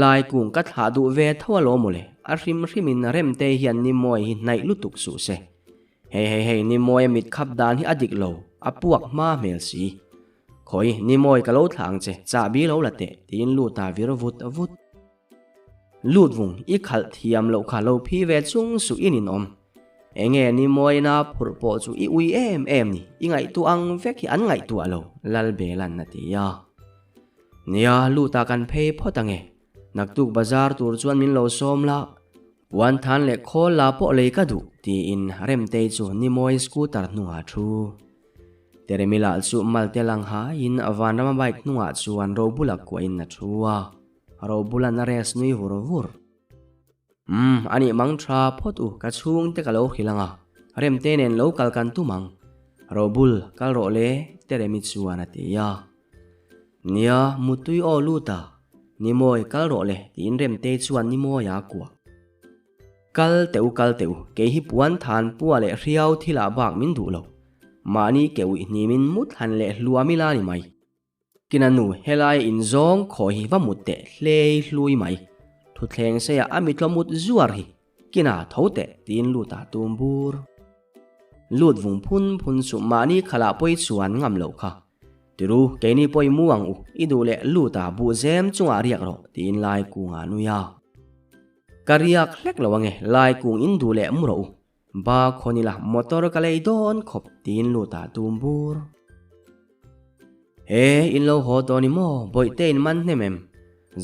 A: Laikung ka thlah duh ve tho alawm mawle, a hrim hrimin Remtei hian Nimawi hi hnaih lutuk suh se. Hei hei hei, Nimawi a mit khap dan hi a dik lo, a puak hma hmel si. Khawi, Nimawi ka lo thlah ang che, chahbi lo la teh, tiin lut a vir vut vut. Lut vung i khalh thiam loh kha lo phi ve chung suh i ninawm. Enge ni mawina phurh pawh chu i ui em em ni, i ngaihtuah ang vek hi an ngaihtuah lo, Lalbelan a ti a. Nia, Luta kan phei phawt ange, naktuk bazar tur chuan min lo sawm la, puan than leh khawl la pawh lei ka duh, tiin Remtei chu Nimawi scooter hnungah a thu. Teremila chu malte lang haiin Vanrama bike hnungah chuan Robula kuahin a thu a. Robulan a rest nui vur vur. Umm, a nih mang tha phawt u, ka chhungte ka lo hrilh ang a, Remte nen lo kal kan tum ang. Robul, kal rawh le, Teremi chuan a ti a. Nia, Muttui aw lut a, Nimawi kal rawh le, tiin Remtei chuan Nimawia a kuah. Kal teh u, kal teh u, kei hi puan than pua leh hriau thilah bak min duh lo. Mahni ke uih hnimin mut hlan leh hluam ila ni mai. Kina nu, helai in zawng khawi hi va mut teh hlei hlui mai. Thuthleng seiah a mitlaw mut zuar hi kina tho teh tiin lut ah tum bur. Lut vung phun phun chu mahni khalah pawi chuan ngam loh kha. Tiru, keini pawi mu ang u, i duh leh lut ah buh zem chungah riak rawh tiin lai kungah nui a. Ka riak hlek lo ange, lai kung in duh leh mu rawh u. Ba khawn ila motor ka lei dawn khawp tiin lut ah tum bur. He in lo haw tawh ni maw bawihte in man hnem em?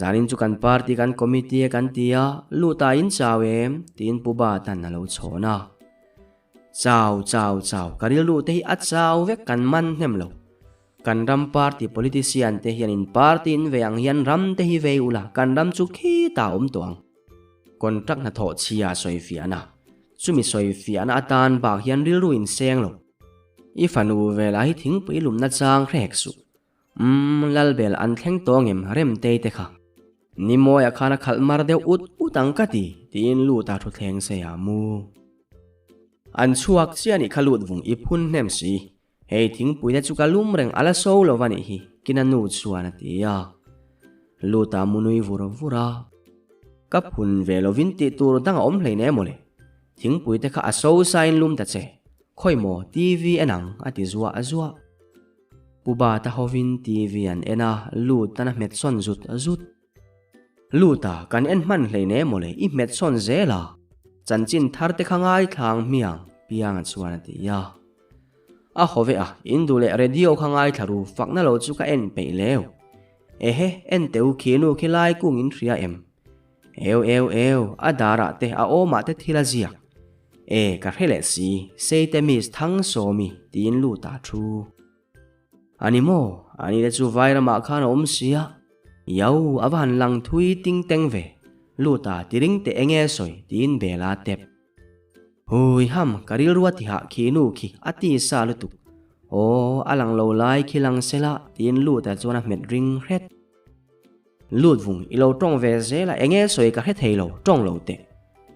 A: Zanin chu kan party kan committee e kan ti a, lut ah in chau em? tiin Pu Ba tan a lo chhawn a. Chau chau chau ka rilru te hi a chau vek kan man hnem lo. Kan ram party politician te hian in party in ve ang hian ram te hi vei ula kan ram chu khitah a awm tawh ang. Contract hnathawh chhia sawi fiahna, chumi sawi fiahna atan bak hian rilru in seng lo. I fanu velah hi thingpui lumna chang hre hek suh. Umm, Lalbel an thleng tawng em Remtei te kha. Nimawiah khan a khalh mar deuh ut ut ang ka ti, tiin Luta thuthleng seiah mu. An chhuak chiah nih kha lut vung i phun hnem si. Hei thingpuite chu ka lum reng a la so lo va nih hi, kina nu chuan a ti a. Luta mu nui vur vur a. Ka phun ve lovin tih tur dang a awm hlein em mawle. Thingpuite kha a so sain lum ta che. Khawi maw TV en ang a ti zuah zuah. Pu Bata hovin TV an en a, Lutan a hmet sawn zut zut. Luta kan en hman hlein em mawle i hmet sawn zel a. Chanchin thar te kha ngaithla ang hmiang, Pianga chuan a ti a. A haw ve a, in duh leh radio kha ngaithla ru, fakna lo chu ka en peih leu. Ehe, en teh u khi nu khi lai kung in hria em? Eu eu eu, a darah te a awmah te thil a ziak. E, ka hre leh si, Seite Miss Thangsawmi tiin lut ah thu. A ni maw, ani te chu Vairamah khan a awm si a. Iau, a va han lang thui ting teng ve. Lut ah tiring teh enge sawi tiin bel a tep. Hui ham, ka rilru a tihah khi nu khi a ti sa lutuk. Aw, a lang lo lai khi lang se la, tiin Luta chuan a hmet ring hret. Lut vung, i lo tawng ve zel a, enge sawi ka hre thei lo, tawng lo teh.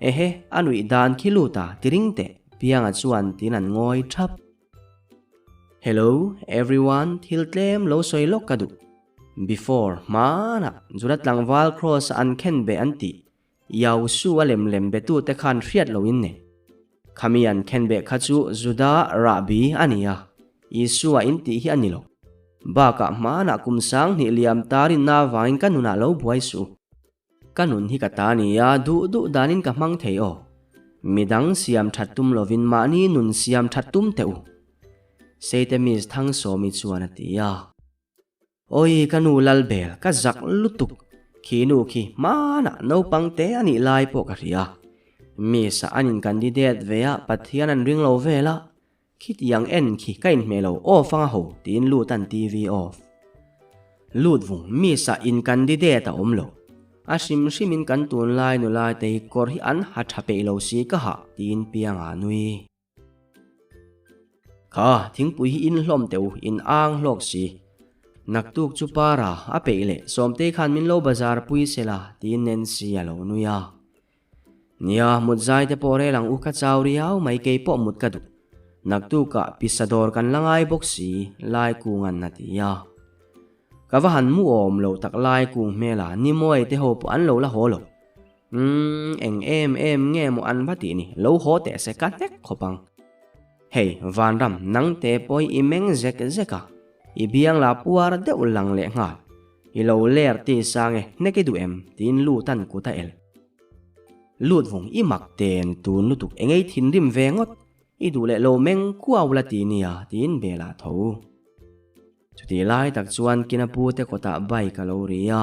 A: Ehe, a nuih dan khi Luta, ti ring teh, Pianga chuan tiin an ngawi thap. Hello, everyone, thil tlem lo sawi lawk ka duh. Before, hmanah, Juda tlangval Kraws-a an khen beh an tih. Yausu a lem lem betute khan hriat loin nei. Khami an khenbeh kha chu Juda rahbi a ni a, Isua in tih hi a ni lo. Bakah hmanah kum 2000 liam ta rinna avangin ka nunah lo buai suh. Ka nun hi ka ta ni a, duh duh danin ka hmang thei aw. Midang siam that tum lovin mahni nun siam that tum teh u. Seitemis Thangsawmi chuan a ti a. Awi ka nu Lalbel, ka zak lutuk. Khi nu khi hmanah naupang te a nih lai pawh ka hria. Miss ah an in candidate ve a, Pathian an ring lo vel a. Khitiang en khi ka inhmeh lo off anga ho tiin lut an TV off. Lut vung Miss ah in candidate a awm lo. A hrim hrim in kan tunlai nula te hi kawr hi an ha tha peih lo si ka hah tiin pianga nui. Kha, thingpui hi in hlawm teh u, in ang hlawk si. Naktuk chu para a peih leh Sawmtei khan min lo bazar pui se la, tiin Nancy a lo nui a. Nia, mut zai te pawh rel ang u, ka chau riau mai, kei pawh mut ka duh. Naktukah pisa dawr kan la ngai bawk si, lai kungan a ti a. Ka va han mu awm lo tak lai kung hmela Nimawi te ho pawh an lo la haw lo. Umm, eng em em nge maw an va tih ni, lo haw teh se ka hnek khawp ang. Hei, Vanram, nang te pawh hi i meng zek zek a, i biang la puar deuh lang leh nghal. I lo ler ti sang e, hnek i duh em? tiin lut an kut a el. Lut vung, i mak ten tun lutuk engei thinrim ve ngawt, i duh leh lo meng kuau la ti nia, tiin bel ah tho. Chutih lai tak chuan kina pu te kawtah bike a lo ri a,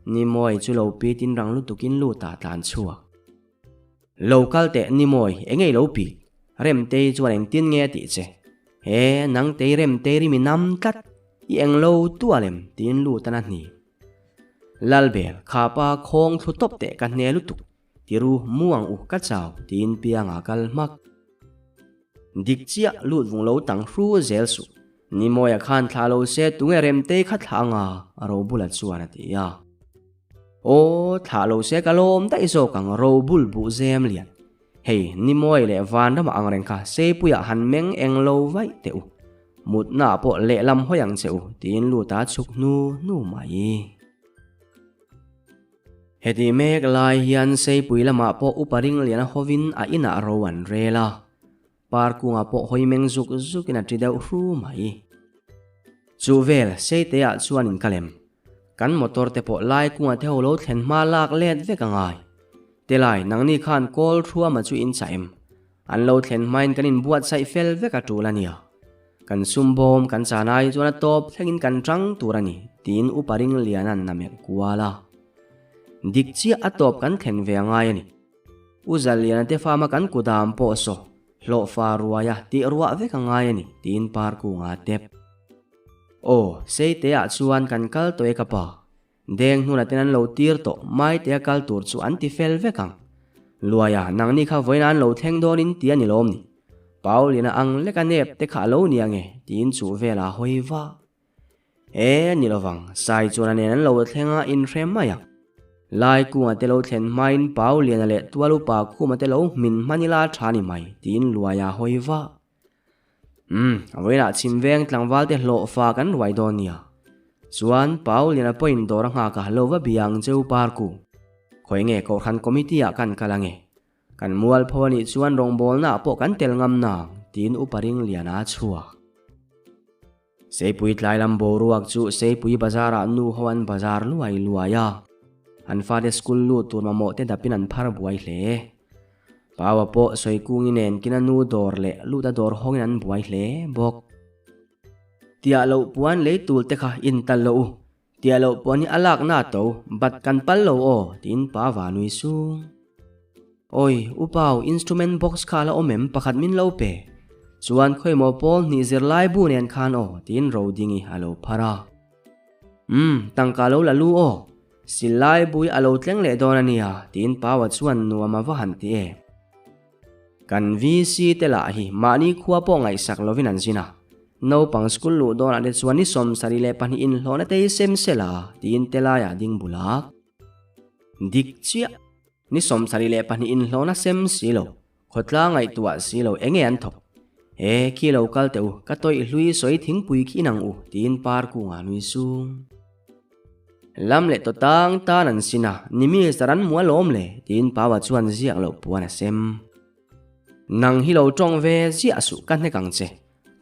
A: Nimawi chu lo pit in rang lutukin lut ah tlan chhuak. Lo kal teh Nimawi, eng ei lo pit? Remtei chuan engtin nge a tih che? He, nangtei Remtei ri mi nam tlat, i eng lo tual em? tiin lut an a hni. Lalbel, khapa khawng thlu tawp teh ka hne lutuk, tiru mu ang u ka chau, tiin pianga kal hmak. Dik chiah lut vung lo tang hru zel suh. Nimawia khan thla lo se tunge Remtei kha thlah anga Robula chuan a ti a. Aw, thlah lo se ka lawm daih zawk ang Robul buh zem lian. Hei, Nimawi leh Vanrama ang reng kha Seipuiah han meng eng lo vaih teh u. Mutna ah pawh lehlam hawi ang che u tiin lut a chhuk hnu hnu mai. Heti mek lai hian Seipui lamah pawh Upa Ringliana hovin a inah ro an rel a. Par kungah pawh hawi meng zuk zukin a ṭi deuh hru mai. Chu vel, Seiteah chuan in ka lem. Kan motor te pawh lai kungah te ho lo thlen hma lak let vek a ngai. Telai, nangni khan kawl thruama chu in chah em? An lo thlen hmain kan inbuatsaih fel vek a ṭul a nia. Kan sum bawm kan chan ai chuan a tawp thlengin kan ṭang tur a ni, tiin Upa Ringliana'n a melh kual a. Dik chiah a tawp kan thlen ve a ngai a ni. U Zaliana te fama kan kudam pawh saw hlawhfa ruaia tih ruah vek a ngai a ni, tiin Parkunga a tep. Aw, Seiteah chuan kan kal tawh e ka pa. Deng hnuna ten an lo tir tawh, Maitea kal tur chu an ti fel vek ang. Luaia, nangni kha vawiin an lo thleng dawnin ti a ni lawm ni? Paulina ang leka nep te kha a lo ni ange, tiin chuh velah a hawi va. E, ni lovang, Sai chuan a nen an lo thleng a, inhre mai ang. Lai kunga te lo thlen hmain Pauliana leh tual upa khuma te lo hmin hman ila tha ni mai, tiin Luaia a hawi va. Umm, vawiinah chhim veng tlangval te hlawh fa kan ruai dawn nia. Chuan Pauliana pawhin dawr a nghak a, lo va bia ang cheu Parku. Khawi nge Kohhran Committee ah kan kal ange. Kan mualpho a nih chuan rawngbawlna ah pawh kan tel ngam nang, tiin Upa Ringliana a chhuak. Seipui tlai lam boruak chu Seipui bazar ah nu ho an bazar luai luai a. An fate school lut tur mamawh te dapin an phar buai hle. Paua pawh Sawikungi nen kina nu dawr leh luta dawr hawngin an buai hle bawk. Tiah loh puan lei tul te kha intal loh u, tiah loh puan hi a lak na to, bat kan pal lo aw, tiin pa va nui sung. Awi, u Pau, instrument box kha a la awm em, pakhat min lo pe. Chuan khawimaw pawl hnih zirlai bu nen khan aw, tiin Rodingi a lo phar a. Umm, tangka lo la lu aw. Silai bui a lo tleng leh dawn a nia, tiin Paua chuan nuam a va han ti e. Kan VC te lah hi mahni khua pawh ngaihsak lovin an zin a. Naupang school luh dawnah te chuan ni 72 inhlawhna te hi sem sela, tiin te laiah ding bulak. Dik chiah, ni 72 inhlawhna sem si lo, Khawtlang ngaihtuah si lo enge an thawk? E, khi lo kal teh u, ka tawih hlui sawi thingpui khi inang u, tiin par kungah nui sung. Lam leh tawh tang tan an sin a, ni mi saran mu alawm le, tiin Paua chuan ziak loh puan a sem. Nang hi lo tawng ve ziah suh ka hnek ang che,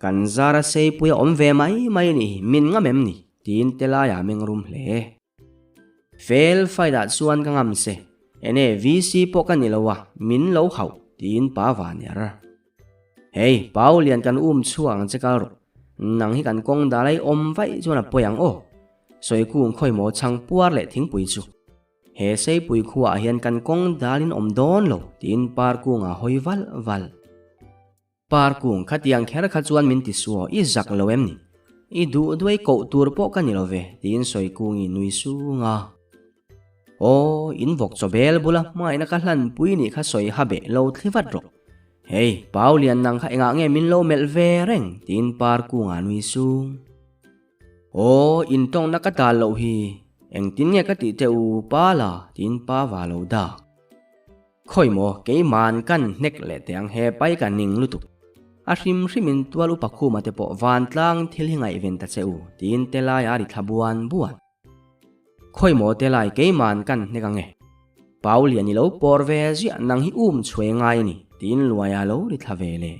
A: kan zara seipui a awm ve mai mai ni hi min ngam em ni? tiin Telai a meng rum hle. Fel fight ah chuan ka ngam se, ene VC pawh ka ni lo a, min lo hauh, tiin Pa Vanner. Hei, Pau lian kan um chhuak ang che kal rawh. Nang hi kan kawng dal ai awm vaih chuan a pawi ang aw. Sawikung khawi maw chhang puar leh thingpui chu. He seipui khuaah hian kan kawng dalin awm dawn lo tiin Parkunga hawi valh valh. Parkung khatiang kher kha chuan min ti suaw i zak lo em ni? I duh duai koh tur pawh ka ni lo ve tiin Sawikungi nui sung a. Aw, in vawk chaw bel bula hmaina ka hlanpui nih kha sawi ha beh lo thli vat rawh. Hei, Pau lian nang kha engah nge min lo melh ve reng? tiin par kungah nui sung. Aw, in tawngna ka dal loh hi, engtin nge ka tih teh u pa la? tiin pa va lo dak. Khawi maw, keima'n kan hnek leh teh ang he pai ka ning lutuk. A hrim hrimin tual upa khuma te pawh vantlang thil hi ngaihven ta che u, tiin Telaia a ri thla buan buan. Khawi maw te lai keima'n kan hnek ange. Pau lian i lo pawr ve ziah nang hi um chhuai ngai a ni tiin luaia lo ri thla ve le.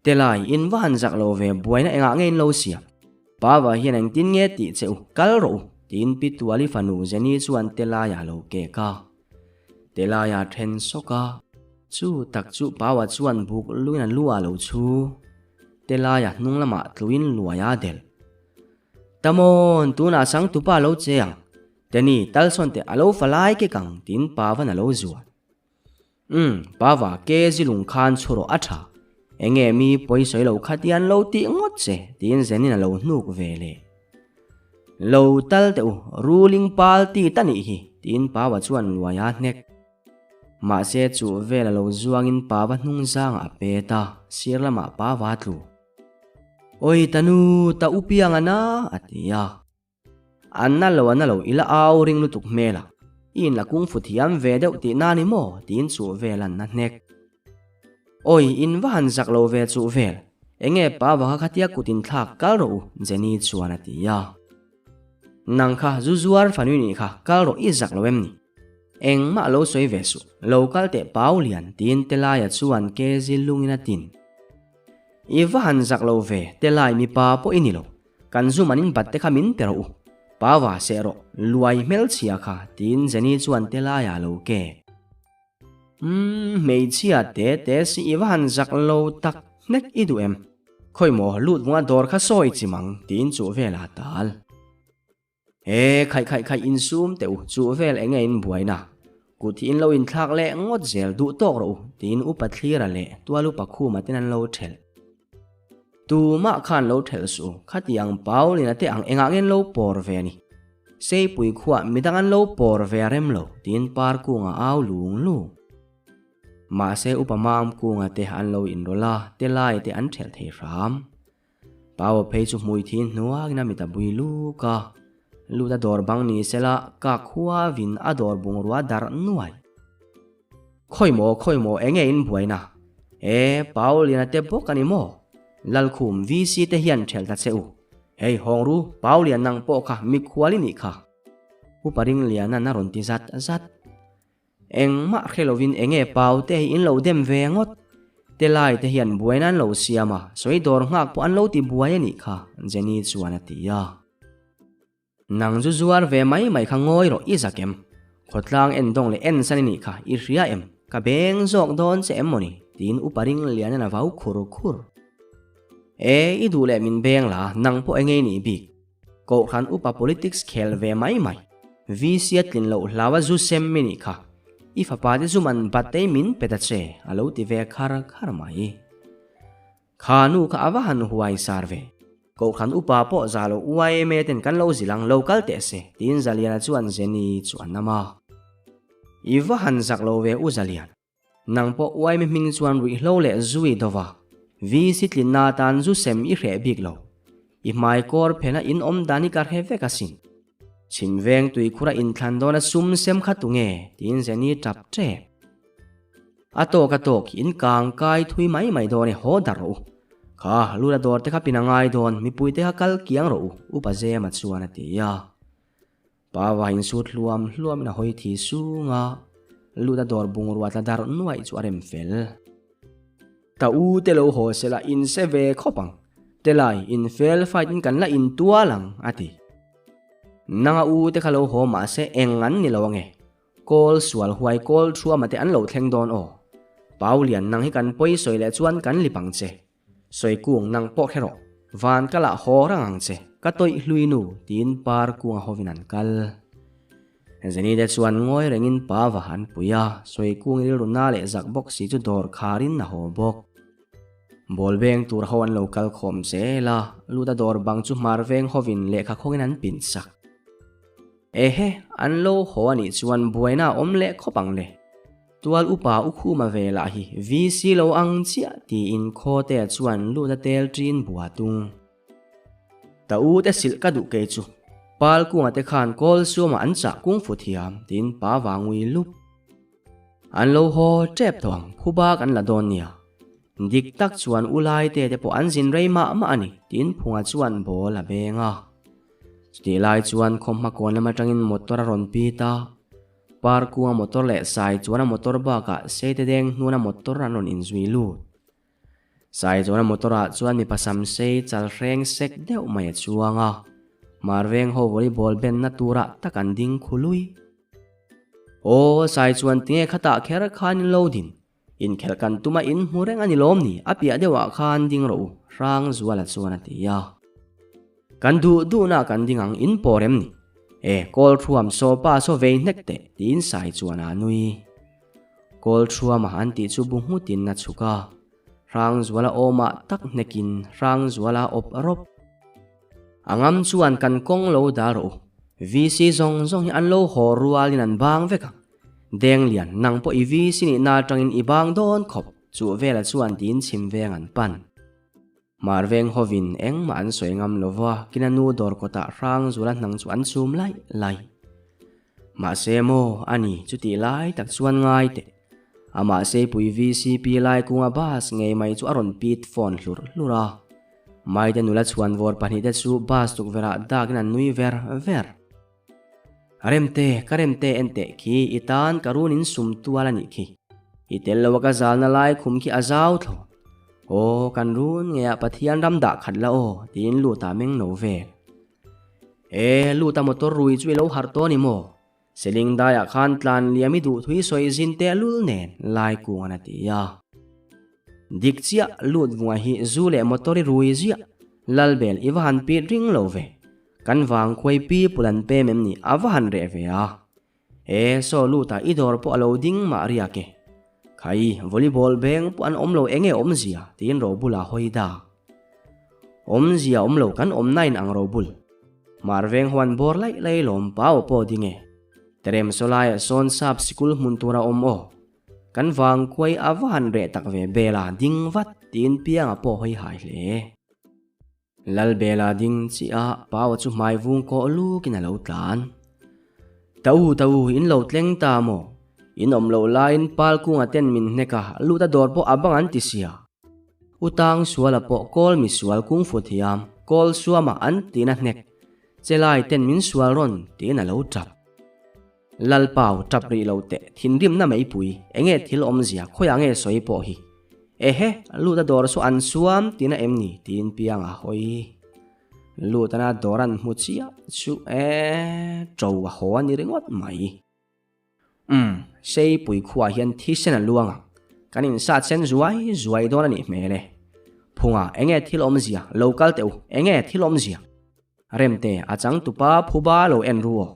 A: Te lai in va han zak lo ve buaina engah nge in lo siam. Pava hian engtin nge tih che u kal rawh u tiin Pi Tuali fanu Jenny chuan te laia lo kek a. Te laia then sawk a. Chu tak chu Paua chuan buk luin a lu ah lo chhu. Te laia hnung lamah tluin luaia delh. Tamawn, tunah sangtupa lo che ang. Teni, talsawn teh a lo fa lai kek ang, tiin Pavan a lo zuan. Umm, Pava, ke zilung khan chhu rawh a tha. Enge mi pawi sawi lo kha ti an lo tih ngawt che, tiin Zenin a lo hnuk ve leh. Lo tal teh u, ruling party ta nih hi, tiin Pava chuan luai a hnek. Mahse, chu vel a lo zuangin Pava hnung zangah a pet a, sir lamah Pava a tlu. Oi ta nu, ta u piang a na, a ti a. A na lo, a na lo, i la au ring lutuk hmel a. I inla kungfu thiam ve deuh tih na ni maw? tiin chuh vel an na hnek. Oi, in va han zak lo ve chuh vel. Enge pa va kha khatia kut in thlak kal rawh u, Jenny chuan a ti a. Nang kha zu zuar fanui nih kha kal rawh i zak lo em ni? Engmah lo sawi ve suh, lo kal teh Pau Lian, tiin Telaia chuan ke zil lungin a tin. I va han zak lo ve, Telai mipa pawh i ni lo. Kan zu man in bat te kha min pe rawh u. Pa va seh rawh, luai hmelchhia kha, tiin Jenny chuan Telaia a lo kek. Umm, hmeichhia te te si i va han zak lo tak hnek i duh em? Khawi maw, lut vunga dawr kha sawi chim ang, tiin chuh velah a tal. He khaih khaih khaih insum teh u, chuh vel eng nge in buaina? Kut hi in lo inthlak leh ngawt zel duh tawk rawh u, tiin upa thlira leh tual upa khuma ten an lo thelh. Tumah khan lo thelh suh u, khatiang Paulina te ang engah nge an lo pawr ve a ni? Seipui khuah midang an lo pawr ve a rem lo, tiin Parkunga au lung lung. Mahse upa Mamkunga te an lo inrawlh a, Telai te an thelh thei hram. Paua phei chu hmui thin hnuakin a mit a bui luk a, lut a dawr bang ni sela ka khua vin a dawr bungrua darh nuai. Khawi maw, khawi maw, enge in buaina? E, Pauliana te bawk a ni maw? Lalkhum VC te hian ṭhelh ta che u. Hei, hawng ru, Paulian nang pawh kha mikhual i nih kha. Upa Ringliana'n a rawn ti zat zat. Engmah hre lovin enge pau te hi in lo dem ve ngawt? Te lai te hian buaina an lo siam a, sawi dawr nghak pawh an lo ti buai a nih kha, Jenny chuan a ti a. Nang zu zuar ve mai mai kha ngawi rawh i zak em? Khawtlang en dawng leh en san i nih kha i hria em? Ka beng zawk dawn che em mawni? tiin Upa Ringliana'n a vau khur khur. E, i duh leh min beng la, nang pawh enge i nih bik? Kohhran upa politics khel ve mai mai. VC a tlin loh hlau a zu sem mi nih kha. I fapa te zu man batei min pe ta che a lo ti ve khar khar mai. Kha nu kha a va han huai sar ve. Kohhran upa pawh za lo YMA ten kan lo zil ang lo kal teh se tiin Zaliana chuan Jenny chu a nam a. I va han zak lo ve u Zalian. Nang pawh uaimi hming chuan ruihhlo leh zui dova VC tlinna atan zu sem i hreh bik lo. I hmai kawr phena in awm dan hi ka hre vek asin. Chhim veng tuikhura inthlan dawna sum sem kha tunge? tiin Jenny tap tep. A tawk a tawk in kang kai thui mai mai dawn e haw dar rawh u. Kha lura dawr te kha pin a ngai dawn mipui te kha kal kiang rawh u Upa Zema chuan a ti a. Paua insut hluam hluamin a hawi thi sung a, lut a dawr bungrua tla darh nuaih chu a rem fel. Ta u te lo haw sela in se ve khawp ang, telai in fel fight in kan la in tual ang, a ti. Nanga u te kha lo haw mahse eng an ni lo ange, Kawl sual huai kawl thuama te an lo thleng dawn aw. Pau lian nang hi kan pawi sawi leh chuan kan lip ang che. Sawi kung nang pawh khe rawh. Van ka lah haw rang ang che, ka tawih hlui nu tiin par kunga hovin an kal. Zeni te chuan ngawi rengin pa va han pui a, sawi kung rilru na leh zak bawk si chu dawr kharin a haw bawk. Ball veng tur ho an lo kal khawm zel a, lut a dawr bang chu hmar veng hovin lehkha khawngin an pin sak. Ehe, an lo haw a nih chuan buaina a awm leh khawp ang le. Tual upa u khuma ve lah hi VC lo ang chiah tiin Khawtea chuan lut a tel ṭin bua tung. Ta u te silh ka duh kei chu, Pal kunga te khan kawl suamah an chah kung fu thiam tiin pa vangui lup. An lo haw ṭep tawh ang, phuba kan la dawn nia. Dik tak chuan u Laite te pawh an zin rei mah mah a ni tiin Phunga chuan ball a beng a. Chutih lai chuan khawmhma kawn lam atangin motor a rawn pit a, par kunga motor leh sai chuan a motor bakah seite deng hnuna motor an rawn inzui lut. Sai chuan a motor ah chuan mipa sam sei chal hreng sek deuh mai a chuang a, mar veng ho volleyball benna turah tak an ding khului. Aw, sai chuan tinge khatah kher khan in lo din? Inkhelh kan tum a in hmu reng a ni lawm ni? A piah deuhah khan ding rawh u, Hrangzuala chuan a ti a. Kan duh duhna kan ding ang in pawh rem ni. E, kawl thuam saw pa saw vei hnek teh, tiin Sai chuan a nui. Kawl thuama an tih chu bu nghutin a chhuk a. Hrangzuala awmah tak hnekin Hrangzuala a awp rawp. A ngam chuan kan kawng lo dal rawh u. VC zawng zawng hi an lo haw rualin an bang vek ang. Denglian, nang pawh i VC nihna atangin i bang dawn khawp, chuh vela chuan tiin chhim veng an pan. Hmar veng hovin engmah an sawi ngam lo va, kina nu dawr kawtah hrang zula hnang chu an chum laih laih. Mahse maw, a ni, chutih lai tak chuan ngai teh. Amah Seipui VCP lai kunga bus ngei mai chu a rawn pit phone hlur hlur a. Maite nula chhuanvawr pahnihte chu bus tukverhah dakin an nui ver ver. Remte, ka remte en teh khi, i tan ka run in sum tual a nih khi. I tel lo a ka zalna lai khum khi a zau thlawt. Aw, kan run nge ah Pathian ram dah khat la aw, tiin lut ah meng no vel. E, lut a motor rui chu i lo harh tawh a ni maw? Seling daiah khan tlan liam i duh thui sawi zin teh lul nen, lai kung an a ti a. Dik chiah, lut vunga hi zu leh motor i rui ziah, Lalbel i va han pit ring lo ve. Kan vang khuai pi pul an pem em ni a va han reh ve a. E saw lut ah i dawr pawh a lo ding mah riak e. Khai, volleyball beng pawh an awm lo enge awmzia tiin Robul a hawi dak. Awmzia awm lo kan awm na in ang Robul. Mar veng ho an bawr laih laih lawm pau pawh ding e. Terem saw lai ah sawn sap sikul hmun tur a awm aw. Kan vang khuai a va han reh tak ve bel a ding vat tiin piang a pawh hawi hai hle. Lalbela ding chiah a Paua chu hmai vung kawh lukin a lo tlan. Ta u, ta u, in lo tleng ta maw? In awm loh laiin pal kunga ten min hnek a, lut a dawr pawh a bang an ti sia. U tang suala pawh kawl mi sual kung fu thiam, kawl suama an tina hnek, che lai ten min sual rawn tiin a lo tap. Lalpau tap rih lo teh, thinrimna meipui, enge thil awmzia, khawiah nge sawi pawh hi? Ehe, lut a dawr chu an suam tina em ni? tiin piang a hawi. Lut ana dawr an hmu chiah chu e, ṭo a haw a ni ringawt mai. Umm, Seipui khuaah hian thisen a luang ang, kan insat sen zuai zuai dawn a nih hmel e. Phunga, enge thil awmzia, lo kal teh u, enge thil awmzia? Remte, a changtupa phuba lo en ru aw.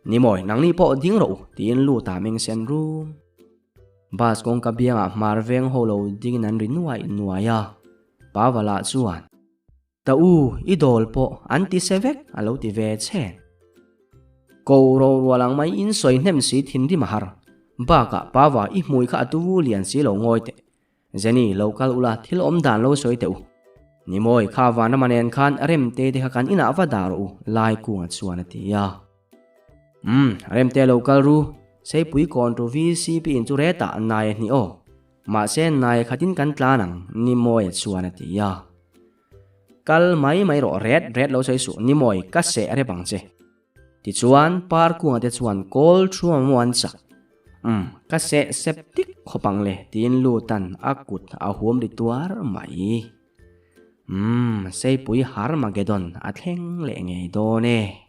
A: Nimawi, nangni pawh ding rawh u, tiin lut ah meng sen rum. Bus kawngka biangah hmar veng ho lo dingin an ri nuai nuai a. Pavala chuan, Ta u, i dawl pawh an ti se vek, a lo ti ve che. Ko ro rual ang mai in sawi hnem si thinrim a har. Bakah Pava i hmui kha a tuvu lian si lo ngawi teh. Jenny, lo kal ula, thil awm dan lo sawi teh u. Nimawi, kha Vanrama nen khan Remte te kha kan inah va dah rawh u, Lai Kunga chuan a ti a. Umm, Remte lo kal ru, Seipui kawn tu VCP in chu retah nai a hnih aw. Mahse, nai khatin kan tlan ang, Nimawia chuan a ti a. Kal mai mai rawh, ret ret lo sawi suh, Nimawi, ka seh rep ang che. Tichuan, Parkunga te chuan kawl thu a an chak. Umm, ka seh sep tik khawp ang le, tiin Lutan a kut a huam ri tuar mai. Umm, Seipui Harmagedon a thleng leh ngei dawn e.